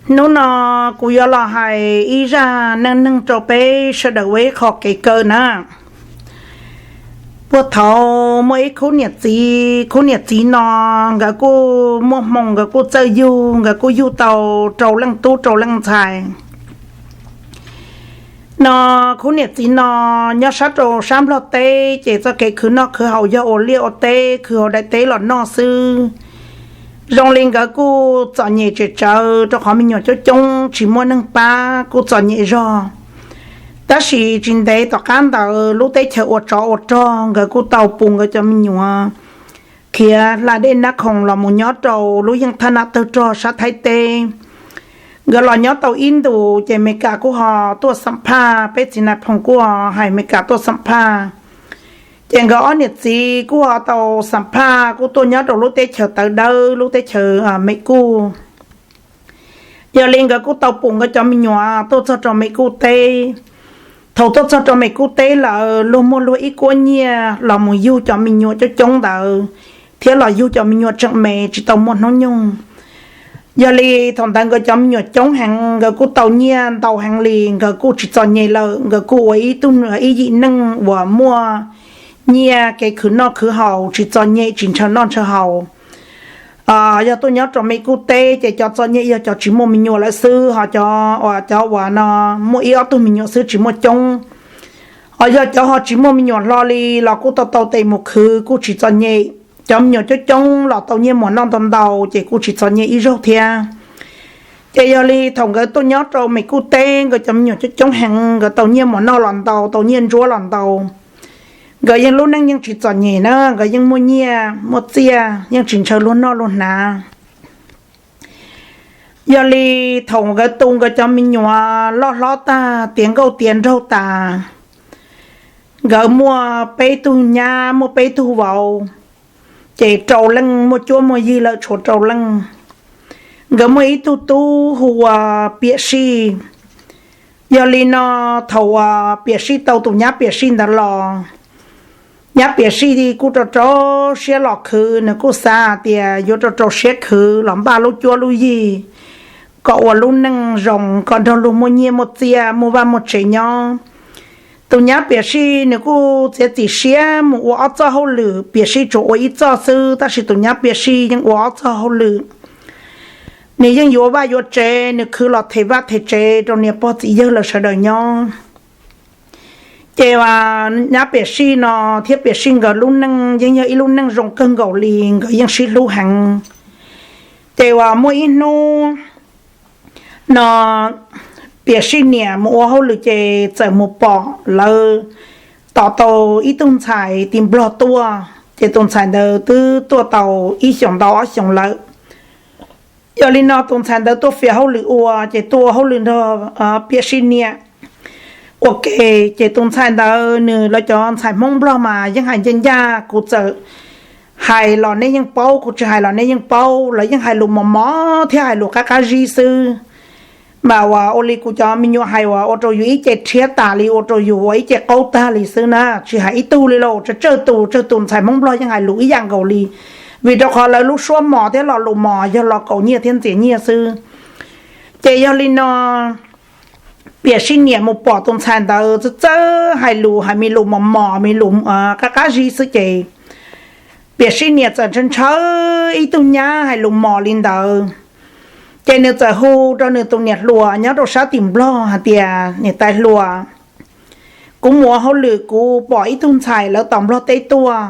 Hnub no kuv yuav los hais ib zaj neej neeg rau peb sawv daws ua ib qho kev kawm na. Puag thaum muaj ib khub niam txiv, khub niam txiv no nkawd kuj muaj hmoo, nkawd kuj txawj yug, nkawd kuj yug tau rau leej tub rau leej ntxhais. No khub niam txiv no nyob sab rau sab Nplog teb, ces txoj kev khwv noj khwv haus yog ua liaj ua teb, khwv hauv daim teb los noj xwb. Zoo li nkawd kuj txom nyem tsem tsawv rau qhov me nyuam coob coob tsis muaj neeg pab, kuj txom nyem zog. Tab sis tsis ntev tom qab ntawd lub teb chaws ua tsov ua rog, nkawd kuj tau pus nkawd cov me nyuam khiav hla dej Nab Khoom los mus nyob rau lub yeej thaj nab tawg rog sab Thaib teb. Nkawd los nyob tau ib ntus ces Amelikas kuj ho tuaj xam phaj, peb txiv Nais Phoo kuj hais Amelikas tuaj xam phaj. Ces nkawd ob niam txiv kuj ho tau xam phaj, kuj tuaj nyob rau lub teb chaws tawv dawb, lub teb chaws Mem Kuj. Yog li nkawd kuj tau pum nkawd cov me nyuam tuaj txog rau Mem Kuj teb. Thaum tuaj txog rau Mem Kuj teb lawm, luag muaj luag ib kuab nyiaj los mus yug cov me nyuam coob coob ntawd, thiab los yug cov me nyuam tseem me tsis tau muaj hnub nyoog. Yog li thaum ntawd nkawd cov me nyuam coob heev, nkawd kuj tau nyiaj ntau heev li, nkawd kuj tsis txom nyem lawm, nkawd kuj ua ib tug ib yim neej uas muaj nyiaj, kev khwv noj khwv haus tsis txom nyem, tsis ntshaw noj ntshaw haus. Yog tuaj nyob rau Mem Kuj teb ces cov txom nyem yog cov tsis muaj me nyuam lawm xwb, ho cov uas, cov uas no muaj ib ob tug me nyuam xwb tsis muaj coob. Ho yog cov ho tsis muaj me nyuam hlo li los kuj tau tau tes mus khwv kuj tsis txom nyem. Cov me nyuam coob coob los tau nyiaj muas noj ntau ntau ces kuj tsis txom nyem ib zaug thiab. Ces yog li thaum nkawd tuaj nyob rau Mem Kuj teb, nkawd cov me nyuam coob coob heev, nkawd tau nyiaj muas noj los ntau, tau nyiaj ntsuab los ntau. Nkawd yeej lub neej yeej tsis txom nyem na, nkawd yeej muaj nyiaj muaj txiaj, yeej tsis ntshaw luag noj luag hnav. Yog li thaum nkawd tu nkawd cov me nyuam loj hlob tag, tiav nkauj tiav nraug tas, nkawd muaj peb tug nyab muaj peb tug vauv, ces rau leej, muaj cuab muaj yig lawm tshuav rau leej. Nkawd muaj ib tug tub hu ua Piam Sij. Yog li no thaum uas Piam Sij tau tus nyab Piam Sij ntawd los, nyab Piam Sij kuj rau rau siab los khwv, nws kuj xav hais tias yuav rau rau siab khwv los npaj lub cuab lub yig kom ua lub neej zoo, kom nrog luag muaj nyiaj muaj txiaj, muaj vaj muaj tsev nyob. Tus nyab Piam Sij nws kuj txiav txim siab mus ua ob txoj hauj lwm, Piam Sij tsuas ua ib txoj xwb, tab sis tus nyab Piam Sij yeej ua ob txoj hauj lwm. Nws yeej yuav vaj yuav tsev, nws khwv los them vaj them tsev rau niam pog txiv yawg lawv sawv daws nyob. Ces nyab Piam Sij no thiab Piam Sij nkawd lub neej yeej yog ib lub neej zoo kawg nkaus li, nkawd yeej sib hlub heev. Ces uas muaj ib hnub no Piam Sij niam mus ua hauj lwm ces txawm mus pom lawv tom tau ib tug ntxhais tim Nplog tuaj, ces tus ntxhais ntawd twb tuaj tau ib xyoos ntau ob xyoos lawm. Yog li no tus ntxhais ntawd tuaj fias hauj lwm ua, ces tuaj ua hauj lwm nrog Piam Sij niam ua ke. Ces tus ntxhais ntawd nws, lawv cov ntxhais Hmoob Nplog mas yeej hais ncaj ncaj, kuv txawm hais los nej yeej paub, kuv tsis hais los nej yeej paub, lawv yeej hais lus mos mos thiab hais lus qab qab zib xwb. Mas uas ua li kuv cov me nyuam hais uas ua rau yus ib ce rhiab tas li, ua rau yus ua ib ce qaug tag li xwb na, tsis hais ib tug li los tsawg tsawg tus, tsawg tus ntxhais Hmoob Nplog yeej hais lus ib yam nkaus li, vim rau qhov lawv lub suab mos thiab lo lus mos yog lo kaus nyiaj thiab ntxias nyiaj xwb. Ces yog li no Piam Sij niam mus pom tus ntxhais ntawd txawj txawj hais lus, hais me lus mos mos, me lus qab qab zib xwb ces Piam Sij niam txawm ntshaw ntshaw ib tug nyab hais lus mos li ntawd. Ces nws txawm hu rau nws tus niam hluas nyob rau sab tim Nplog hais tias, niam tais hluas, kuv mus ua hauj lwm kuv pom ib tug ntxhais lawv tom Nplog teb tuaj,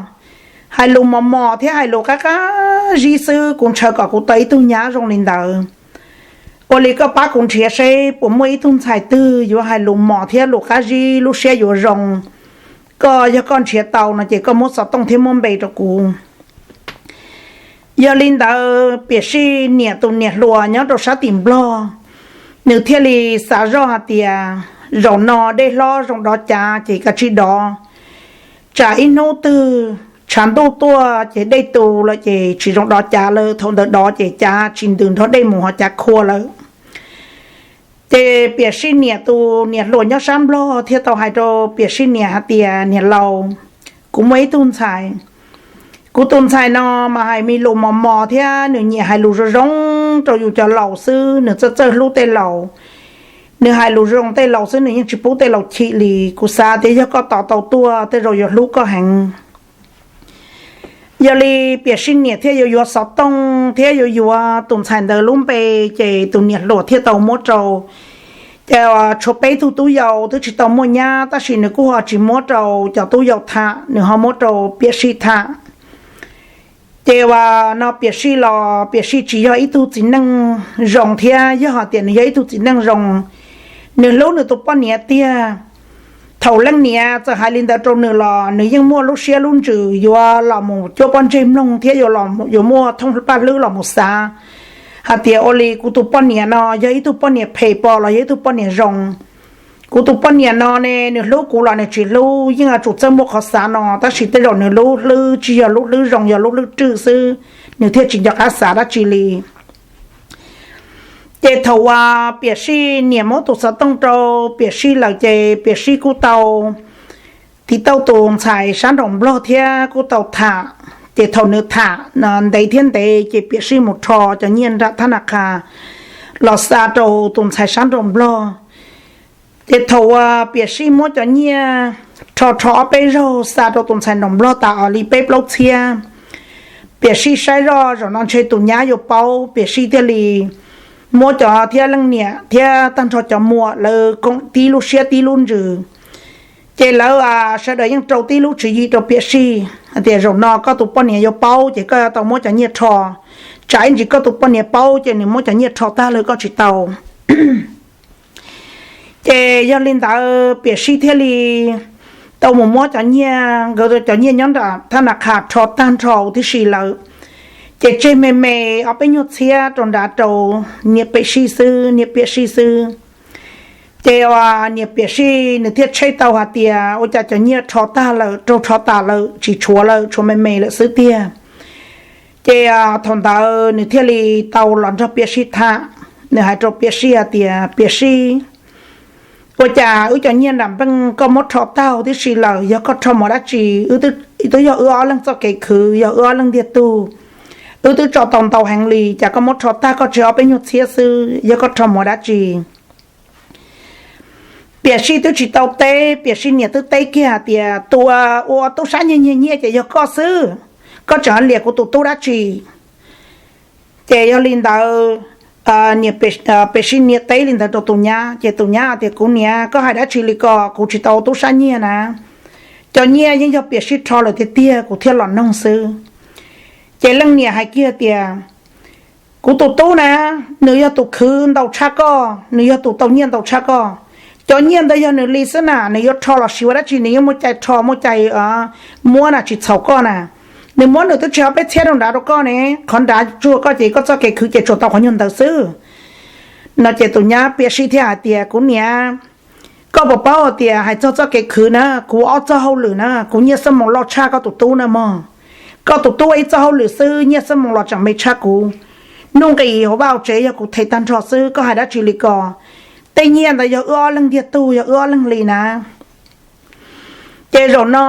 hais lus mos mos thiab hais lus qab qab zib xwb, kuv ntshaw kom kuv tau ib tug nyab zoo li ntawd. Ua li koj pab kuv nrhiav seb puas muaj ib tug ntxhais twg yuav hais lus mos thiab lus qab zib, lub siab yuav zoo. Koj, yog koj nrhiav tau no ces koj muab xov tooj thiab muab npe rau kuv. Yog li ntawd Piam Sij niam tus niam hluas nyob rau sab tim Nplog, nws thiaj li xav zoj hais tias, zaum no dej hlob zoo dov cav ces kav tsij dov, tsam ib hnub twg tshav ntuj tuaj ces dej tu lawm ces tsis zoo dov cav lawm, thaum ntawd dov ces cav tsis ntws nrog dej mus ho cav khua lawm. Ces Piam Sij niam tus niam hluas nyob sab Nplog thiaj tau hais rau Piam Sij niam hais tias, niam laus, kuv muaj ib tug ntxhais. Kuv tus ntxhais no mas hais me lus mos mos thiab nws nyiam hais lus zoo zoo rau yus cov laus xwb, nws txawj txawj hlub tej laus, nws hais lus zoo tej laus xwb, nws yeej tsis pub tej laus chim li. Kuv xav tias yog koj tos tau tuaj tej zaum yuav hlub koj heev. Yog li Piam Sij niam thiaj yuav yuav xov tooj thiab yuav yuav tus ntxhais ntawd lub npe, ces tus niam hluas thiaj tau muab rau. Ces tshuav peb tug tub yau twb tsis tau muaj nyab, tab sis nws kuj ho tsis muab rau cov tub yau tham, nws ho muab rau Piam Sij tham. Ces uas no Piam Sij los Piam Sij tsis yog ib tug txiv neej zoo thiab, yog hais tias nws yog ib tug txiv neej zoo, nws hlub nws tus poj niam tiag. Thaum leej niam txawm hais li ntawd rau nws los nws yeej muaj lub siab lub ntsws yuav los mus cuab pob ntseg mloog thiab yuav muaj thooj paj hlwb los mus xav hais tias ua li kuv tus poj niam no yog ib tug poj niam phem pom los yog ib tug poj niam zoo. Kuv tus poj niam no ne, nws hlub kuv los nws tsis hlub, yeej yuav tsum txawj muaj qhov xav no, tab sis tej zaum nws lub hlwb tsis yog lub hlwb zoo, yog lub hlwb rwj xwb, nws thiaj tsis nco qab xav dab tsi li. Ces thaum uas Piam Sij niam muab tus xov tooj rau Piam Sij lawm ces Piam Sij kuj tau tiv tauj tus ntxhais sab nraum Nplog thiab kuj tau tham. Ces thaum nws tham ntev thiab ntev ces Piam Sij mus rho cov nyiaj nram thab na qha los xa rau tus ntxhais sab nraum Nplog. Ces thaum uas Piam Sij muab cov nyiaj rho rho ob peb zaug xa rau tus ntxhais nraum Nplog tas os li peb plaub txhiab, Piam Sij saib zoj zaum no ntshe tus nyab yuav paub, Piam Sij thiaj li muab cov thiab leej niam thiab tag nrho cov muam lawv koom tib lub siab tib lub ntsws. Ces lawv sawv daws yeej rau tib lub tswv yim rau Piam Sij hais tias zaum no koj tus poj niam yuav paub ces koj yuav tau muab cov nyiaj rho, tsam ib ntsis koj tus poj niam paub ces nws muab cov nyiaj rho tag lawm koj tsis tau. Ces yog li ntawd Piam Sij thiaj li tau mus muab cov nyiaj, nkawd cov nyiaj nyob nram thab na qha rho tag nrho tib si lawm. Ces tseg me me ob peb nyuag txhiab rau nrad rau niam Piam Sij xwb, niam Piam Sij xwb. Ces niam Piam Sij nws thiaj tshej tau hais tias ua cas cov nyiaj rho tag lawm, raug rho tas lawm, tsis tshuav lawm, tshuav me me lawm xwb tiag. Ces thaum ntawd nws thiaj li tau los nrog Piam Sij tham, nws hais rau Piam Sij hais tias Piam Sij, ua cas wb cov nyiaj nram npeej koj muab rho tag tib si lawm, yog koj rho mus dab tsi? Twb yog wb ob leeg txoj kev khwv, yog wb ob leeg ntiag tug, wb twb tso tau ntau heev li, cas koj muab rho tag koj tseg ob peb nyuag txhiab xwb, yog koj rho mus dab tsi? Piam Sij twb tsis tau teb, Piam Sij niam twb teb kiag hais tias tus ua tub sab nyiag nyiag nyiaj ces yog koj xwb, koj tseem liam kuv tus tub dab tsi? Ces yog li ntawd, niam Piam Sij niam teb li ntawd rau tus nyab ces tus nyab tias kuv niam, koj hais dab tsi li ko, kuv tsis tau ua tub sab nyiag na. Cov nyiaj yeej yog Piam Sij rho lawm tiag tiag kuv thiaj los noog xwb. Ces leej niam hais kiag tias kuv tus tub na, nws yog tus khwv ntau tshaj koj, nws yog tus tau nyiaj ntau tshaj koj. Cov nyiaj ntawd yog nws li xwb na, nws yuav rho los sis ua dab tsi nws yeej muaj cai rho muaj cai muab na, tsis txhaum koj na. Nws muab nws twb tsis ob peb txhiab rau nrad rau koj ne, qhov nrad tsuag koj ces koj txoj kev khwv ces tsuas tau qhov nyuag ntawd xwb. No ces tus nyab Piam Sij thiaj hais tias kuv niam, koj puas paub hais tias hais txog txoj kev khwv na, kuv ua ob txoj hauj lwm na kuv nyiaj xuab moos loj tshaj koj tus tub na mog. Koj tus tub ua ib txoj hauj lwm xwb nyiaj xuab moos los tseem me tshaj kuv. Nuj nqis hauv vaj hauv tsev yog kuv them tag nrho xwb, koj hais dab tsi li ko? Tej nyiaj ntawd yog wb ob leeg ntiag tug, yog wb ob leeg li na. Ces zaum no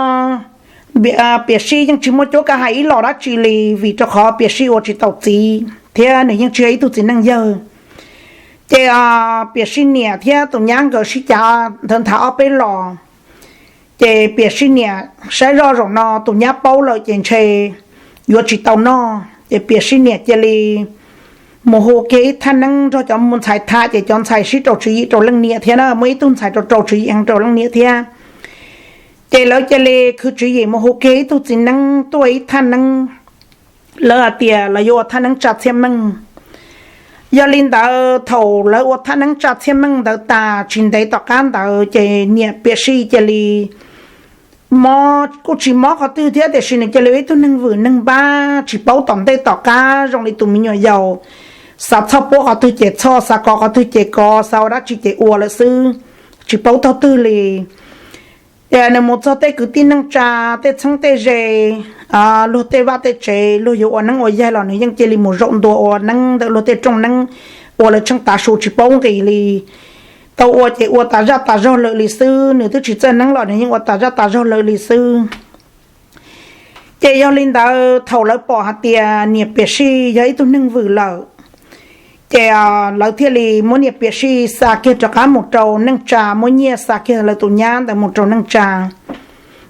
Piam Sij yeej tsis muaj cuab kav hais ib los dab tsi li vim rau qhov Piam Sij ua tsis tau txiv thiab nws yeej tsis yog ib tug txiv neej yawg. Ces Piam Sij niam thiab tus nyab nkawd sib cav ntawd nthav ob peb los. Ces Piam Sij niam saib zoj zaum no tus nyab paub lawm ces ntshe yuav tsis tau noj, ces Piam Sij niam cia li mus hu kiag ib thaj neeb nrog cov mus ntxhais tham, ces cov ntxhais sib rau tswv yim rau leej niam thiab na, muaj ib tug ntxhais rau rau tswv yim heev rau leej niam thiab. Ces lawv cia li khwv tswv yim mus hu kiag ib tug txiv neeb tuaj ib thaj neeb, lawv hais tias lawv yuav ua thaj neeb tsa txhiaj meej. Yog li ntawd thaum lawv ua thaj neeb tsa txhiaj meej ntawd tas tsis ntev tom qab ntawd ces niam Piam Sij cia li mob, kuj tsis mob qhov twg thiab tiam sis nws cia li ua ib tug neeg vwm neeg npab tsis paub tom ntej tom qab zoo li tus me nyuam yaus, xav txhoj puab qhov twg ces txhoj, xav kov qhov twg ces kov, xav ua dab tsi ces ua lawm xwb, tsis paub taug twg li. Nws mus txog tej kwv tij neej tsa, tej txheeb tej ze, luag tej vaj tej tsev, luag yuav ua neeb ua yaig los nws yeej cia li mus zaum ntua ua neeb ntawm luag tej rooj neeb, ua lawv tsheej tav su tsis paub nqis li. Tau ua ces ua tas zaj tas zog lawm li xwb, nws twb tsis txawj neeb los nws yeej ua tas zaj tas zog lawm li xwb. Ces yog li ntawd thaum lawv pom hais tias niam Piam Sij yog ib tug neeg vwm lawm, Ces lawv thiaj li muab niam Piam Sij xa kiag rov qab mus rau neej tsa, muab nyiaj xa kiag lawv tus nyab ntawd mus rau neej tsa.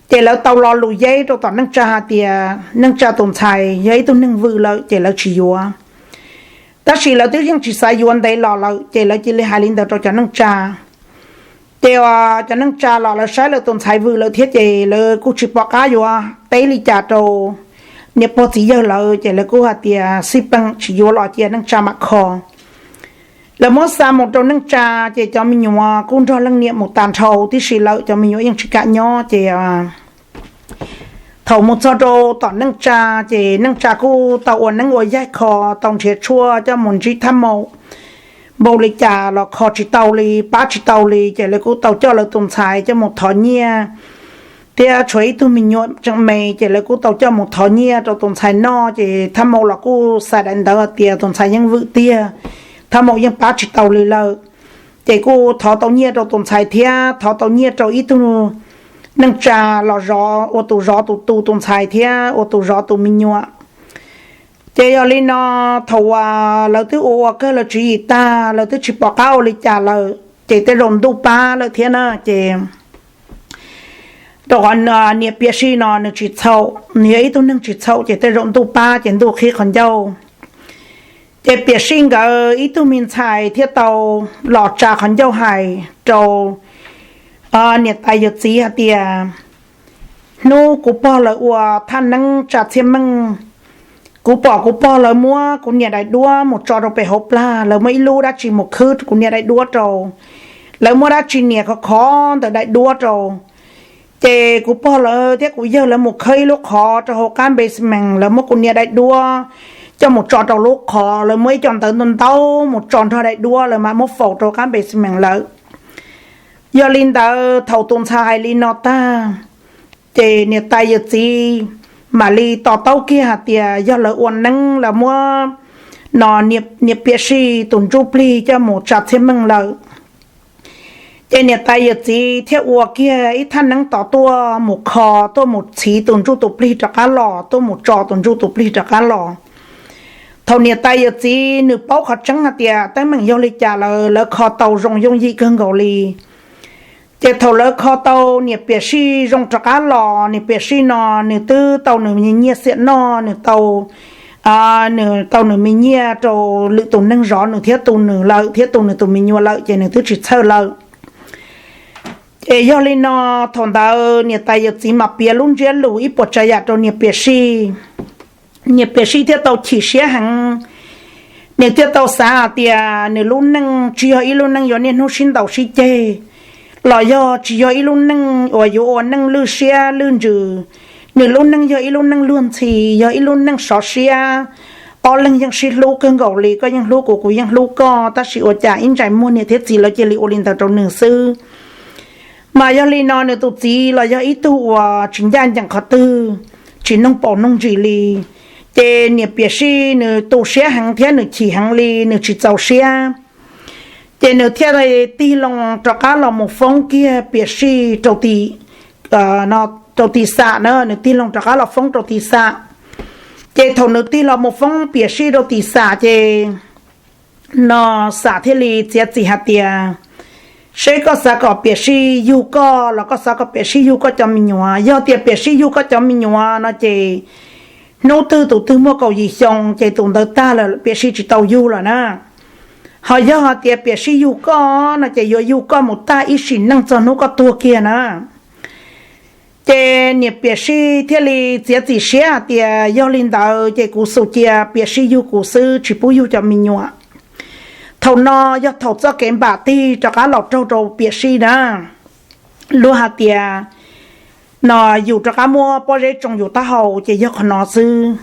Ces lawv tau lo lus yeb rau tom neej tsa hais tias neej tsa tus ntxhais yog ib tug neeg vwm lawm ces lawv tsis yuav. Tab sis lawv twb yeej tsis xav yuav ntev los lawm ces lawv cia li hais li ntawd rau cov neej tsa. Ces cov neej tsa los lawv saib lawv tus ntxhais vwm lawm thiab ces lawv kuj tsis pom qab yuav teb li cas rau niam pog txiv yawg lawv ces lawv kuj hais tias xij peem tsis yuav los cia neej tsa mam kho. Lawv muab xa mus rau neej tsa ces cov me nyuam kuj nrog leej niam mus tas nrho tib si lawm, cov me nyuam yeej tsis kam nyob ces thaum mus txog rau tom neej tsa ces neej tsa kuj tau ua neeb ua yaig kho, tau nrhiav tshuaj coj mus ntsib thaj maum npaum li cas los kho tsis tau li, pab tsis tau li ces lawv kuj tau coj lawv tus ntxhais coj mus thov nyiaj thiab tshuav ib tug me nyuam tseem me ces lawv kuj tau coj mus thov nyiaj rau tus ntxhais noj ces thaj maum los kuj xa daim ntawv hais tias tus ntxhais yeej vwm tiag, thaj maum yeej pab tsis tau li lawm. Ces kuj thov tau nyiaj rau tus ntxhais thiab thov tau nyiaj rau ib tug neej tsa los zov ua tus zov tus tu tus ntxhais thiab ua tus zov tus me nyuam. Ces yog li no, thaum uas lawv twb ua ua kawg lawv tswv yim tag, lawv twb tsis pom qab ua li cas lawm ces tej zaum ntuj pab lawm thiab na ces rau qhov niam Piam Sij no nws tsis txhaum, nws yog ib tug neeg tsis txhaum ces tej zaum ntuj pab ces ntuj qhib qhov ncauj. Ces Piam Sij nkawd ib tug me ntxhais thiaj tau los tsa qhov ncauj hais rau niam tais yawm txiv hais tias, hnub kuv pog lawv ua thaj neeb tsa txhiaj meej, kuv pom kuv pog lawv muab kuv niam daim duab mus tso rau pem hauv plag, lawv muab ib lub dab tsi mus khwb kuv niam daim duab rau, lawv muab dab tsi nias khov khov ntawm daim duab rau. Ces kuv pog lawv thiab kuv yawg lawv mus khawb ib lub qhov rau hauv qab basement, lawv muab kuv niam daim duab coj mus tso rau lub qhov, lawv muab ib co ntawv ntau ntau mus tso nrog daim duab, lawv mam muab faus rau qab basement lawm. Yog li ntawd thaum tus ntxhais hais li no tag, ces niam tais yawm txiv mam li to taub kiag hais tias yog lawv ua neeb lawv muab no niam Piam Sij tus ntsuj plig coj mus tsa txhiaj meej lawm. Ces niam tais yawm txiv thiaj ua kiag ib thaj neeb tod tuaj mus kho, tuaj mus txhiv tus ntsuj tus plig rov qab los, tuaj mus tso tus ntsuj tus plig rov qab los. Thaum niam tais yawm txiv nws paub qhov tseeb hais tias teeb meem yog li cas lawm, lawv kho tau zoo yooj yim kawg nkaus li. Ces thaum lawv kho tau niam Piam Sij zoo rov qab los, niam Piam Sij no nws twb tau nws nyiaj xiam noj, nws tau nws tau nws me nyiaj rau lwm tus neeg zov nws thiab tu nws lawm thiab tu nws tus me nyuam lawm ces nws twb tsis txhawj lawm. Ces yog li no, thaum ntawd niam tais yawm txiv mam piav lub ntsiab lus ib puas tsav yam rau niam Piam Sij. Niam Piam Sij thiaj tau chim siab heev, nws thiaj tau xav hais tias nws lub neej tsis yog ib lub neej yuav niaj hnub sib ntaus sib ceg, los yog tsis yog ib lub neej uas yuav ua neej lwj siab lwj ntsws. Nws lub neej yog ib lub neej luag ntxhi, yog ib lub neej sov siab. Ob leeg yeej sib hlub kawg nkaus li, koj yeej hlub kuv, kuv yeej hlub koj, tab sis ua cas ib ntsais muag niam thiab txiv lawv cia li ua li ntawd rau nws xwb. Mas yog li no nws tus txiv los yog ib tug uas tsis ncaj ncees qhov twg, tsis noog paus noog ntsis li. Ces niam Piam Sij nws tu siab heev thiab nws chim heev li, nws tsis txaus siab. Ces nws thiaj tig loo rov qab los mus foob kiag Piam Sij rau tim, rau tim xam na, nws tig loo rov qab los foob rau tim xam. Ces thaum nws tig los mus foob Piam Sij rau tim xam ces no xam thiaj li txiav txim hais tias, seb koj xav kom Piam Sij yug koj los koj xav kom Piam Sij yug koj cov me nyuam. Yog tias Piam Sij yug koj cov me nyuam no ces hnub twg tus twg muaj kaum yim xyoo ces tus ntawd tag lawm, Piam Sij tsis tau yug lawm na. Ho yog hais tias Piam Sij yug koj no ces yuav yug koj mus tag ib sim neej txog hnub koj tuag kiag na. Ces niam Piam Sij thiaj li txiav txim siab hais tias yog li ntawd ces kuv xum cia Piam Sij yug kuv xwb, tsis pub yug cov me nyuam. Thaum no yog thaum txoj kev npam tig rov qab los raug rau Piam Sij na. Luag hais tias no yus rov qab muab pob zeb tsoo yus taub hau ces yog qhov no xwb.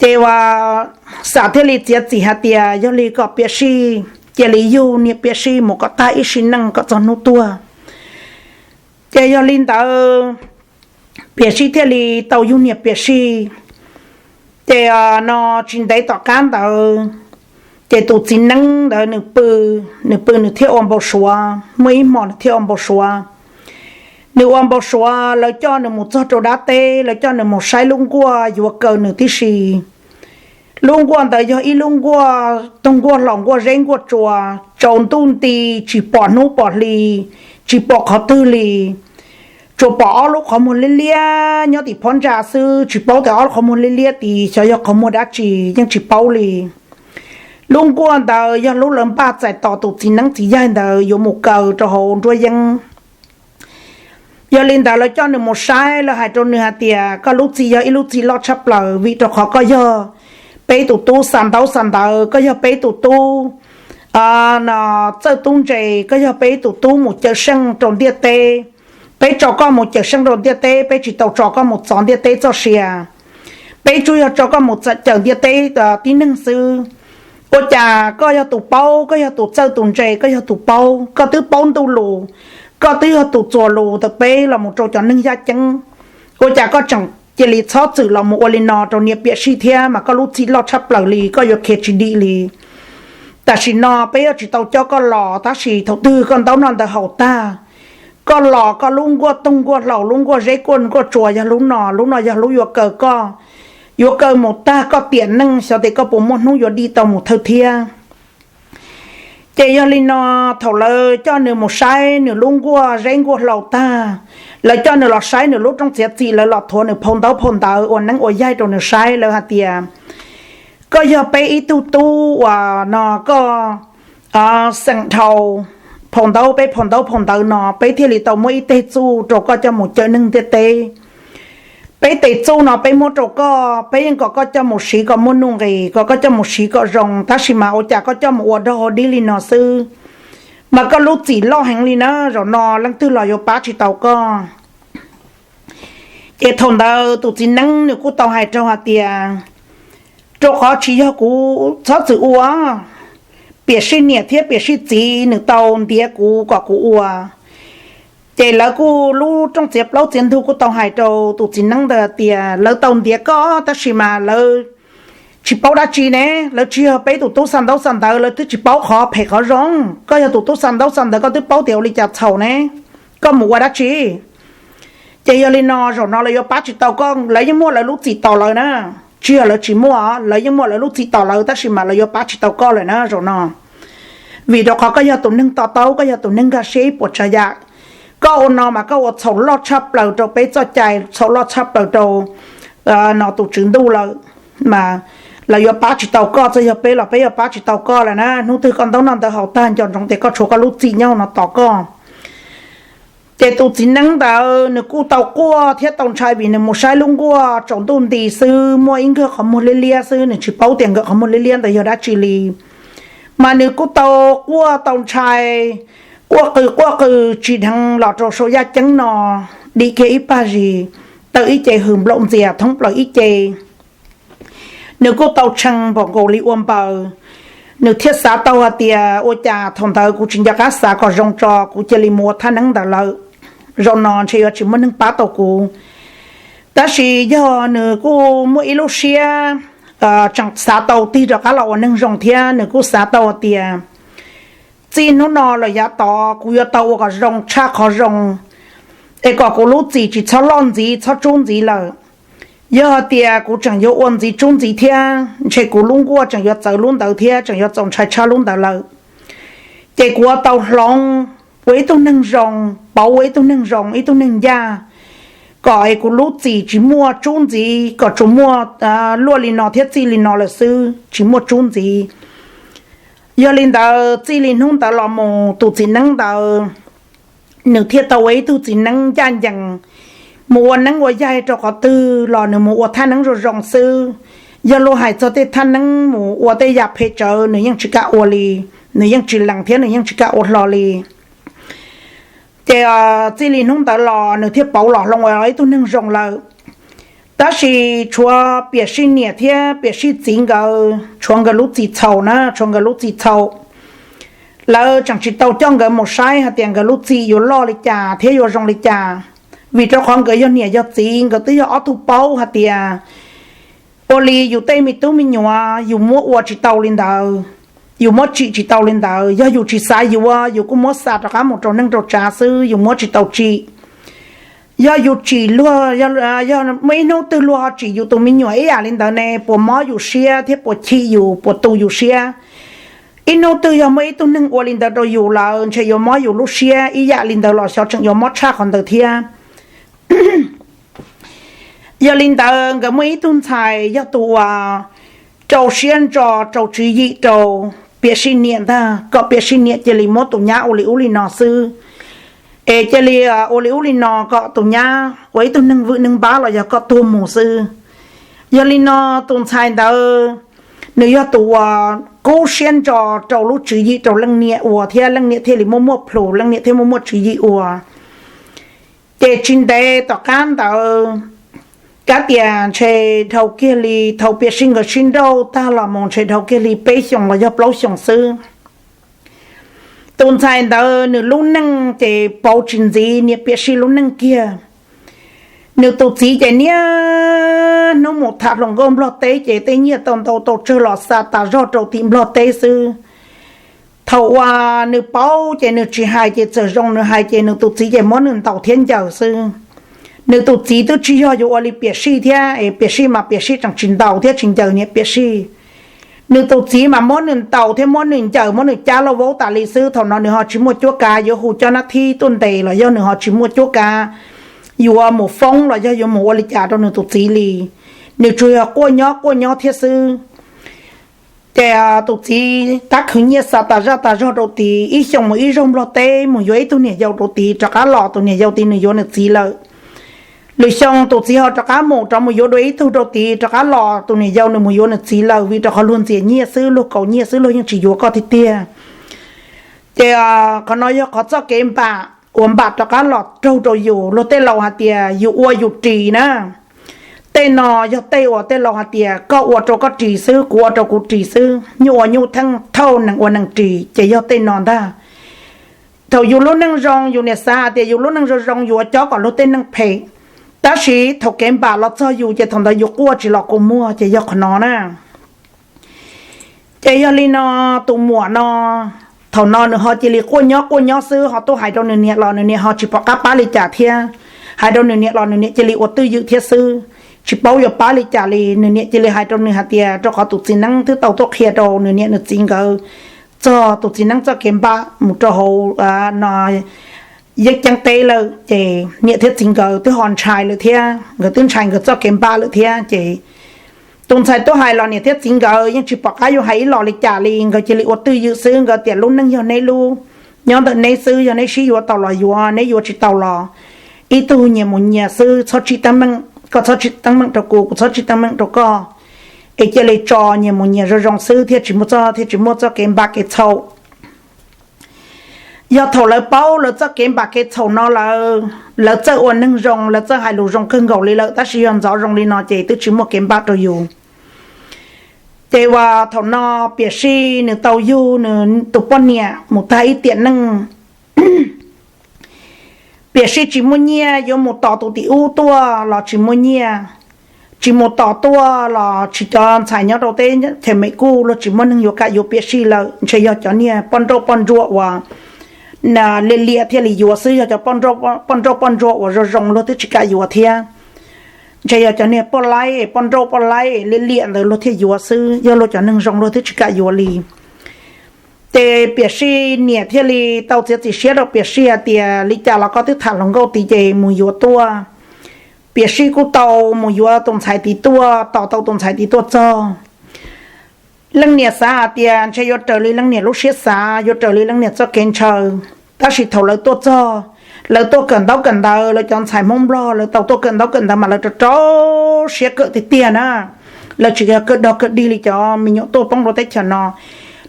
Ces uas xam thiaj li txiav txim hais tias yog li kom Piam Sij cia li yug niam Piam Sij mus kom tag ib sim neej kom txog hnub tuag. Ces yog li ntawd, Piam Sij thiaj li tau yug niam Piam Sij. Ces no tsis ntev tom qab ntawd, ces tus txiv neeb ntawd nws pw, nws pw nws thiaj ua npau suav, muaj ib hmos nws thiaj ua npau suav. Nws ua npau suav lawv coj nws mus txog rau dab teb, lawv coj nws mus saib lub nkuaj yuav kaw nws tib si. Lub nkuaj ntawd yog ib lub nkuaj toog nkuaj hlau nkuaj zeb nkuaj tsua, tsaus ntuj nti, tsis pom hnub pom hli, tsis pom qhov twg li. Tsuas pom ob lub qhov muag liab liab nyob tim phab ntsa xwb, tsis paub tias ob lub qhov muag liab liab tid xyov yog qhov muag dab tsi, yeej tsis paub li. Lub nkuaj ntawd yog lub lawv npaj txais tos tus txiv neeb txiv yaig ntawd yuav mus kaw rau hauv nruab yeeb. Yog li ntawd lawv coj nws mus saib, lawv hais rau nws hais tias koj lub txim yog ib lub txim loj tshaj plaws, vim rau qhov koj yog peb tus tub xa ntaub xa ntawv, koj yog peb tus tub no txawj tub ntse, koj yog peb tus tub mus cawm seej rau ntiaj teb. Peb tso koj mus cawm seej rau ntiaj teb, peb tsis tau tso koj mus txov ntiaj teb txoj sia. Peb tsuas yog tso koj mus cawm ntiaj teb tib neeg xwb. Ua cas koj yog tus paub, koj yog tus txawj tus ntse, koj yog tus paub, koj twb paub ntuj lus, koj twb yog tus txuas lus ntawm peb los mus rau cov neeg yaj ceeb, ua cas koj tseem cia li txhob txwm los mus ua li no rau niam Piam Sij thiab, mas koj lub txim loj tshaj plaws li, koj yuav khiav tsis dim li. Tam sim no peb yuav tsis tau coj koj los, tab sis thaum twg koj ntaub noj ntawv haus tag, koj los koj lub nkuaj toog nkuaj hlau, lub nkuaj zeb nkuaj tsua yog lub no, lub no yog lub yuav kaw koj, yuav kaw mus tag koj tiam neej, xyov tias koj puas muaj hnub yuav dim tau mus thawj thiab. Ces yog li no, thaum lawv coj nws mus saib nws lub nkuaj zeb nkuaj hlau tag, lawv coj nws los saib nws lub rooj txiav txim, lawv los thuav nws phau ntaub phau ntawv ua neeb ua yaig rau nws saib, lawv hais tias koj yog peb ib tug tub uas no koj xeem dhau phau ntaub, peb phau ntaub phau ntawv no peb thiaj li tau muab ib teg txuj rau koj coj mus cawm neeg ntiaj teb. Peb tes txuj no peb muab rau koj, peb yeej kom koj coj mus siv kom muaj nuj nqis, kom koj coj mus siv kom zoo, tab sis mas ua cas koj coj mus ua dog ua dig li no xwb, mas koj lub txim loj heev li na, zaum no leej twg los yuav pab tsis tau koj. Ces thaum ntawd tus txiv neeb nws kuj tau hais rau hais tias, rau qhov tsis yog kuv txhob txwm ua, Piam Sij niam thiab Piam Sij txiv nws tau ntiav kuv kom kuv ua. Ces lawv kuj lub rooj txiav plaub txiav ntug kuj tau hais rau tus txiv neeb ntawd tias lawv tau ntiav koj tab sis mas lawv tsis paub dab tsi ne, lawv tsis yog peb tus tub xa ntaub xa ntawv, lawv twb tsis paub qhov phem qhov zoo. Koj yog tus tub xa ntaub xa ntawv koj twb paub tias ua li cas txhaum ne, koj mus ua dab tsi? Ces yog li no zaum no lawv yuav pab tsis tau koj, lawv yeej muaj lawv lub txim tos lawv na. Tsis yog lawv tsis muaj, lawv yeej muaj lawv lub txim tos lawv tab sis mas lawv yuav pab tsis tau koj lawm na zaum no. Vim rau qhov koj yog tus neeg to taub, koj yog tus neeg nkag siab ib puas tsav yam. Koj ua no mas koj ua txhaum loj tshaj plaws rau peb txoj cai, txhaum loj tshaj plaws rau no tus tswv ntuj lawm, mas lawv yuav pab tsis tau koj, txawm yog peb los peb yuav pab tsis tau koj lawm na. Hnub twg koj ntaub noj ntawv haus tag nco ntsoov tias koj tshuav koj lub txim nyob no tos koj. Ces tus txiv neeb ntawd nws kuj tau quaj thiab tau ntshai vim nws mus saib lub nkuaj tsaus ntuj nti xwb, muaj ib nkawg qhov muag liab liab xwb, nws tsis paub tias nkawd qhov muag liab liab ntawd yog dab tsi li. Mas nws kuj tau quaj tau ntshai, quaj qw quaj qw tsis dheev los rau saum yaj ceeb no, dim kiag ib pag zis, taw ib ce hws nplaum ntxias thoob plaws ib ce. Nws kuj tau tshee npaum nkaus li ua npaws, nws thiaj xav tau hais tias ua cas thaum ntawd kuv tsis nco qab xav kom zoo tso kuv cia li mus ua thaj neeb ntawd lawm, zaum no ntshe yuav tsis muaj neeg pab tau kuv. Tab sis yog nws kuj muaj ib lub siab tseem xav tau tig rov qab los ua neeg zoo thiab, nws kuj xav tau hais tias txij hnub no lawm yav tod kuv yuav tau ua kom zoo tshaj qhov zoo, es kom kuv lub txim tsis txhob loj ntxiv txhob tsub ntxiv lawm. Yog hais tias kuv tseem yuav ua ntxiv tsub ntxiv thiab ntshe kuv lub nkuaj tseem yuav txawv lub ntawd thiab tseem yuav txaus ntshai tshaj lub ntawd lawm. Ces kuv yuav tau hloov ua ib tug neeg zoo, pauv ua ib tug neeg zoo ib tug neeg ncaj, kom es kuv lub txim tsis muaj tsub ntxiv, kom tsuas muaj luaj li no thiab txij li no lawm xwb, tsis muaj tsub ntxiv. Yog li ntawd txij li hnub ntawd los mus tus txiv neeb ntawd nws thiaj tau ua ib tug txiv neeb ncaj ncees, mus ua neeb ua yaig rau qhov twg los nws mus ua thaj neeb zoo zoo xwb. Yog luag hais txog tej thaj neeb mus ua tej yam phem tsawv nws yeej tsis kam ua li, nws yeej tsis lees thiab nws yeej tsis kam ua hlo li. Ces txij li hnub ntawd los nws thiaj pauv los hloov ua ib tug neeg zoo lawm. Tab sis tshuav Piam Sij niam thiab Piam Sij txiv nkawd, tshuav nkawd lub txim txhaum na, tshuav nkawd lub txim txhaum. Lawv tseem tsis tau coj nkawd mus saib hais tias nkawd lub txim yuav loj li cas thiab yuav zoo li cas, vim rau qhov nkawd yog niam yog txiv, nkawd twb yog ob tug paub hais tias ua li yus tej me tub me nyuam yus muab ua tsis tau li ntawd, yus muab tsim tsis tau li ntawd, yog yus tsis xav yuav yus kuj muab xa rov qab mus rau neej rau tsav xwb, yus muab tsis tau tsim. Yog yus tsim luag, yog muaj ib hnub twg luag ho tsim yus tus me nyuam ib yam li ntawd ne, puas mob yus siab thiab puas chim yus, puas tu yus siab? Ib hnub twg yog muaj ib tug neeg ua li ntawd rau yus lawm ntshe yuav mob yus lub siab ib yam li ntawd los xyov tseem yuav mob tshaj qhov ntawd thiab. Yog li ntawd nkawd muaj ib tug ntxhais yog tus uas rau siab ntso, rau tswv yim rau Piam Sij niam ntag, kom Piam Sij niam cia li muab tus nyab ua li ub li no xwb, es cia li ua li ub li no kom tus nyab ua ib tug neeg vwm neeg npab los yog kom tuag mus xwb. Yog li no tus ntxhais ntawd nws yog tus uas kub siab ntso rau lub tswv yim rau leej niam ua thiab leej niam thiaj li muaj muaj plhus, leej niam thiaj muaj muaj tswv yim ua. Ces tsis ntev tom qab ntawd, kab tias ntshe dhau kiag li thaum Piam Sij nkawd sib nrauj tag los mus ntshe dhau kiag li peb xyoos los yog plaub xyoos xwb, tus ntxhais ntawd nws lub neej ces pauv tsis ntxiv niam Piam Sij lub neej kiag. Nws tus txiv ces niaj hnub mus tham hluas nkauj Nplog teb ces tej nyiaj tau ntau tau tsawg los xa tas zog rau tim Nplog teb xwb. Thaum uas nws paub ces nws tsis hais, ces txawm zoo nws hais ces nws tus txiv ces muab nws ntaus thiab ncaws xwb. Nws tus txiv twb tsis yog yuav ua li Piam Sij thiab es Piam Sij mas Piam Sij tseem tsis ntaus thiab tsis ncaws niam Piam Sij. Nws tus txiv mas muab nws ntaus thiab muab nws ncaws, muab nws cab lauj vaub tas li xwb. Thaum no nws ho tsis muaj cuab kav yuav hu cov nab thib tuaj ntes los yog nws ho tsis muaj cuab kav yuav mus foob los yog yuav mus ua li cas rau nws tus txiv li. Nws tsuas yog quaj nyob quaj nyob thiab xwb. Ces tus txiv tab khwv nyiaj xa tas zaj tas zog rau tid, ib xyoos mus ib zaug Nplog teb mus yuav ib tug niam yau rau tid, rov qab los tus niam yau tid nws yuav nws txiv lawm. Lwm xyoo tus txiv ho rov qab mus rov mus yuav dua ib tug rau tid, rov qab los tus niam yau nws mus yuav nws txiv lawm, vim rau qhov luag ntxias nyiaj xwb, luag kaus nyiaj xwb, luag yeej tsis yuav koj tiag tiag. Ces qhov no yog qhov txoj kev npam uas npam rov qab los raug rau yus. Luag tej laus hais tias yus ua yus ris na. Tej no yog tej uas tej laus hais tias koj ua rau koj ris xwb, kuv ua rau kuv ris xwb, nyuj ua nyuj theej thauj, nees ua nees ris, ces yog tej no ntag. Thaum yus lub neej zoo yus niaj xav hais tias yus lub neej zoo zoo yuav cob kom luag tej neej phem, tab sis thaum kev npam los txog yus ces thaum ntawd yus quaj tsis los kua muag, ces yog qhov no na. Ces yog li no, tus muam no thaum no nws ho cia li quaj nyob quaj nyob xwb, ho tuaj hais rau nws niam los nws niam ho tsis pom qab pab li cas thiab. Hais rau nws niam los nws niam cia li ua twj ywm thiab xwb, tsis paub yuav pab li cas li. Nws niam cia li hais rau nws hais tias rau qhov tus txiv neeb twb tau tuaj qhia rau nws niam nws txiv nkawd txog tus txiv neeb txoj kev npam mus rau hauv no yeeb ceeb teb lawm, ces niam thiab txiv nkawd twb ho ntshai lawm thiab, nkawd twb ntshai nkawd txoj kev npam lawm thiab. Ces tus ntxhais tuaj hais los niam thiab txiv nkawd yeej tsis pom qab yuav hais ib los li cas li, nkawd cia li ua twj ywm xwb. Nkawd tias lub neej yog neb lub, nyob ntawm neb xwb, yog neb sib yuav tau los yuav, neb yuav tsis tau los ib tug nyias mus nyias xwb, txhob tsim teeb meem, koj txhob tsim teeb meem rau kuv, kuv txhob tsim teeb meem rau koj, es cia li tso nyias mus nyias zoo zoo xwb thiaj tsis muaj txoj, thiaj tsis muaj txoj kev npam kev txhaum. Yog thaum lawv paub lawv txoj kev npam kev txhaum no lawm, lawv txawj ua neeg zoo, lawv txawj hais lus zoo kawg nkaus li lawm, tab sis yog ntxov zoo li no ces twb tsis muaj kev npam rau yus. Ces uas thaum no Piam Sij nws tau yug nws tus poj niam mus tag ib tiam neej. Piam Sij tsis muaj nyiaj yuav mus tos tus tim ub tuaj los tsis muaj nyiaj, tsis mus tos tuaj los tsis, cov ntxhais nyob rau teb chaws Mes Kuj luag tsis muaj neeg yuav kam yuav Piam Sij lawm, ntshe yog cov niag poj nrauj poj ntsuam uas liam liam thiaj li yuav xwb, yog cov poj nrauj poj ntsuam uas zoo zoo luag twb tsis kam yuav thiab. Ntshe yog cov niag poj laib, poj nrauj poj laib liam liam ntawd luag thiaj yuav xwb, yog luag cov neeg zoo luag twb tsis kam yuav li. Ces Piam Sij niam thiaj li tau txiav txim siab rau Piam Sij hais tias li cas los koj twb tham hluas nkauj tid ces mus yuav tuaj. Piam Sij kuj tau mus yuav tus ntxhais tid tuaj, tos tau tus ntxhais tid tuaj txog. Leej niam xav hais tias ntshe yuav raws li leej niam lub siab xav, yuav raws li leej niam txoj kev ntshaw. Tab sis thaum lawv tuaj txog, lawv tuaj kawm ntaub kawm ntawv, lawv cov ntxhais Hmoob Nplog lawv tau tuaj kawm ntaub kawm ntawv mas lawv rau rau siab kawm tiag tiag na. Lawv tsis yog kawm dog kawm dig li cov me nyuam tuaj poob rau teb chaws no.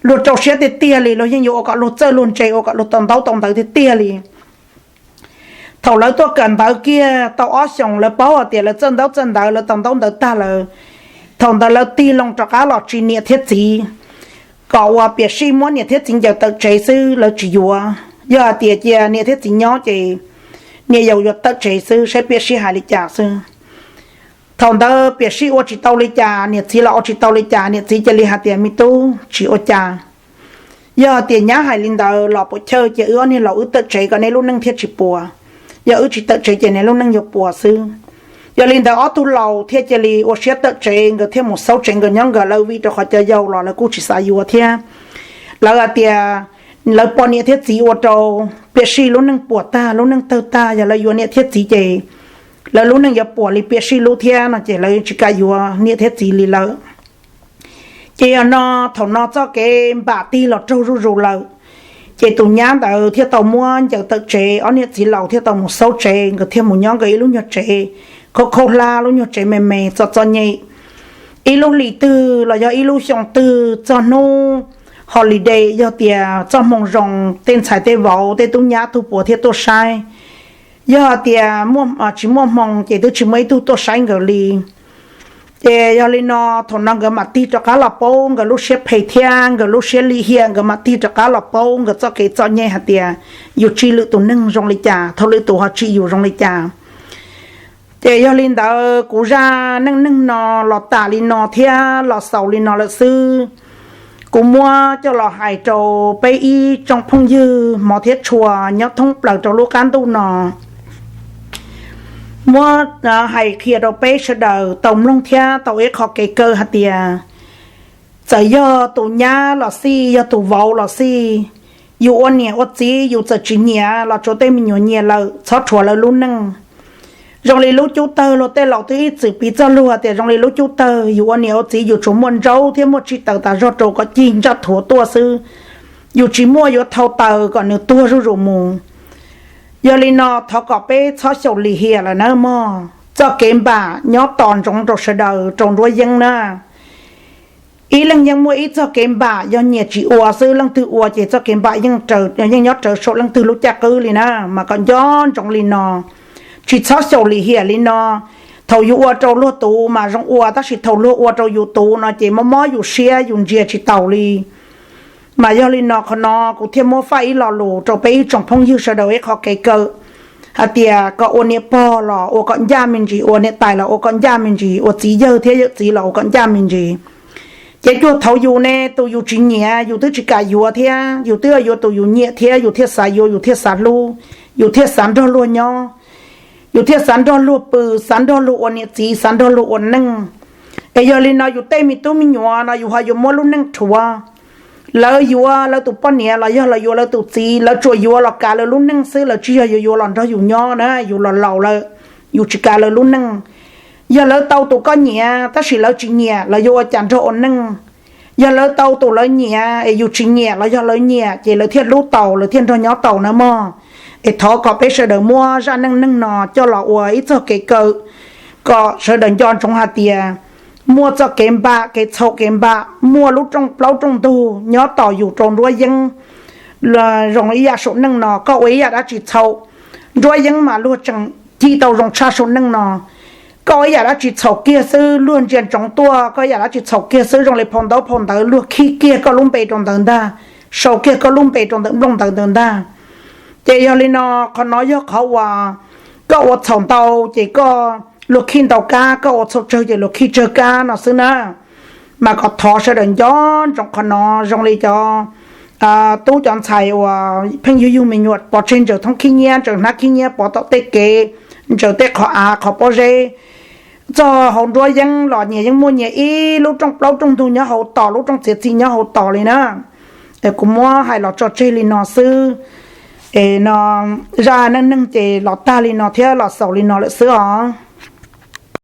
Luag rau siab tiag tiag li, luag yeej yuav ua kom luag txawj luag ntse, ua kom luag tau ntaub tau ntawv tiag tiag li. Thaum lawv tuaj kawm ntawv kiag tau ob xyoos, lawv paub hais tias lawv txawj ntaub txawj ntawv, lawv tau ntaub ntawv tag lawm, thaum ntawd lawv tig loo rov qab los tsis niam thiab txiv, kom uas Piam Sij muab niam thiab txiv ncaws tawm tsev xwb, lawv tsis yuav. Yog hais tias cia niam thiab txiv nyob ces niam yau yuav tawm tsev xwb, saib Piam Sij hais li cas xwb. Thaum ntawd Piam Sij ua tsis tau li cas, niam txiv los ua tsis tau li cas, niam txiv cia li hais tias me tub, tsis ua cas. Yog tias nyab hais li ntawd los puas chawj cia wb ob niag laus wb tawm tsev kom neb lub neej thiaj tsis puas. Yog wb tsis tawm tsev ces niam lub neej yuav puas xwb. Yog li ntawd ob tug laus thiaj cia li ua siab tawm tsev, nkawd thiaj mus xauj tsev nkawd nyob nkawd lawv vim rau qhov cov yau los lawv kuj tsis xav yuav thiab. Lawv hais tias lawv pom niam thiab txiv ua rau Piam Sij lub neej puas tag, lub neej tawg tag, yog lawv yuav niam thiab txiv ces lawv lub neej yuav puas li Piam Sij lub thiab no ces lawv tsis kam yuav niam thiab txiv li lawm. Ces yog no, thaum no txoj kev npam tig los raug zuj zus lawm, ces tus nyab ntawd thiaj tau muab ncaws tawm tsev, ob niam txiv laus thiaj tau mus xauj tsev, nkawd thiaj mus nyob nkawd ib lub nyuag tsev khaub khaub hlab, lub nyuag tsev me me txom txom nyem. Ib lub hlis twg los yog ib lub xyoo twg txog hnub holiday, yog tias txoj hmoo zoo, tej ntxhais tej vauv tej tub nyab tug puav thiaj tuaj saib. Yog tias tsis muaj hmoo ces twb tsis muaj ib tug tuaj saib nkawd li. Ces yog li no, thaum no nkawd mam tig rov qab los paub nkawd lub siab phem thiab nkawd lub siab lim hiam, nkawd mam tig rov qab los paub nkawd txoj kev txom nyem hais tias yus tsim lwm tus neeg zoo li cas, thaum lwm tus ho tsim yus zoo li cas. Ces yog li ntawd kuv zaj neej neeg no los tas li no thiab los xaus li no lawm xwb. Kuv muab coj los hais rau peb ib tsoom phooj ywg hmov thiab tshua nyob thoob plaws rau lub qab ntuj no, muab hais qhia rau peb sawv daws tau mloog thiab tau ib qho kev kawm hais tias, txawm yog tus nyab los xij, yog tus vauv los xij, yus ua niam ua txiv yus txawm tsis nyiam los tsuav tej me nyuam nyiam lawm txhob rhuav lawv lub neej. Zoo li lub cub tawg, luag tej laus twb ib txwm piv txoj lus tias zoo li lub cub tawg, yus ua niam ua txiv yus tsuas muaj ntsaub thiab muaj tsis taws tas zog rau kom cig ntsaj thuav tuaj xwb, yus tsis muaj yuav thau taws kom nws tuag zuj zus mus. Yog li no thov kom peb txhob xyaum lim hiam lawm nawb mog. Txoj kev npam nyob tos ntsoov rau sawv daws rau nruab yeeb na. Ib leeg yeej muaj ib txoj kev npam, yog nyias tsis ua xwb, leej twg ua ces txoj kev npam yeej nyob rawv saum leej twg lub caj qwb li na. Mas kom nco ntsoov li no, tsis txhob xyaum lim hiam li no. Thaum yus ua rau luag tus mas zoo ua, tab sis thaum luag ua rau yus tus no ces mob mob yus siab, yus ntsia tsis taus li. Mas yog li no qhov no kuv thiaj muab faib ib lo lus rau peb ib tsoom phooj ywg sawv daws ib qho kev kawm hais tias kom ua niam pog los ua kom ncaj me ntsis, ua niam tais los ua kom ncaj me ntsis, ua txiv yawg thiab yawm txiv los ua kom ncaj me ntsis. Ces cuag thaum yus ne, tus yus tsis nyiam yus twb tsis kam yuav thiab, yus twb yuav tus yus nyiam thiab, yus thiaj xav yuav, yus thiaj xav hlub, yus thiaj xav nrog luag nyob, yus thiaj xav nrog luag pw, xav nrog luag ua niam txiv, xav nrog luag ua neej. Es yog li no yus tej me tub me nyuam no yus ho yuav muab lub neej rhuav. Lawv yuav lawv tus poj niam los yog lawv yuav lawv tus txiv, lawv tsuas yuav los kav lawv lub neej xwb, lawv tsis yog yuav yuav los nrog yus nyob na. Yus los laus lawm, yus tsis kav lawv lub neej. Yog lawv tau tus koj nyiam tab sis lawv tsis nyiam, lawv yuav ua cas nrog ua neej? Yog lawv tau tus lawv nyiam es yus tsis nyiam los yog lawv nyiam ces lawv thiaj hlub taus, lawv thiaj nrog nyob taus na mog. Es thov kom peb sawv daws muab zaj neej neeg no coj los ua ib txoj kev kawm, kom sawv daws nco ntsoov hais tias muaj txoj kev npam kev txhaum kev npam, muaj lub rooj plaub rooj ntug nyob tos yus rau nruab yeeb. Zoo ib yam saum neej no koj ua ib yam dab tsi txhaum, nruab yeeb mas luag tseem cim tau zoo tshaj saum neej no. Koj ua ib yam dab tsi txhaum kiag xwb, luag ntsia ntsoov tuaj, koj ib yam dab tsi txhaum kiag xwb zoo li phau ntaub phau ntawv, luag khij kiag koj lub npe rau ntawd ntag, sau kiag koj lub npe rau ntawm nplooj ntawv ntawd ntag. Ces yog li no, qhov no yog qhov uas koj ua txhaum ntau ces koj, luag khij ntau kab, koj ua txhaum tsawg ces luag khij tsawg kab no xwb na. Mas kom thov sawv daws nco ntsoov qhov no, zoo li cov tub cov ntxhais uas pheej yug yug me nyuam pov tseg ntsaws thoob khib nyiab, ntsaws hnab khib nyiab pov tom tej kev, ntsaws tej qhov av qhov pob zeb. Txog hauv nruab yeeb los nyias yeej muaj nyias ib lub rooj plaub rooj ntug nyob hauv tos, lub rooj txiav txim nyob hauv tos li na. Kuv muab hais los tso tseg li no xwb. Es no zaj neej neeg ces los tag li no thiab los xaus li no lawm xwb os.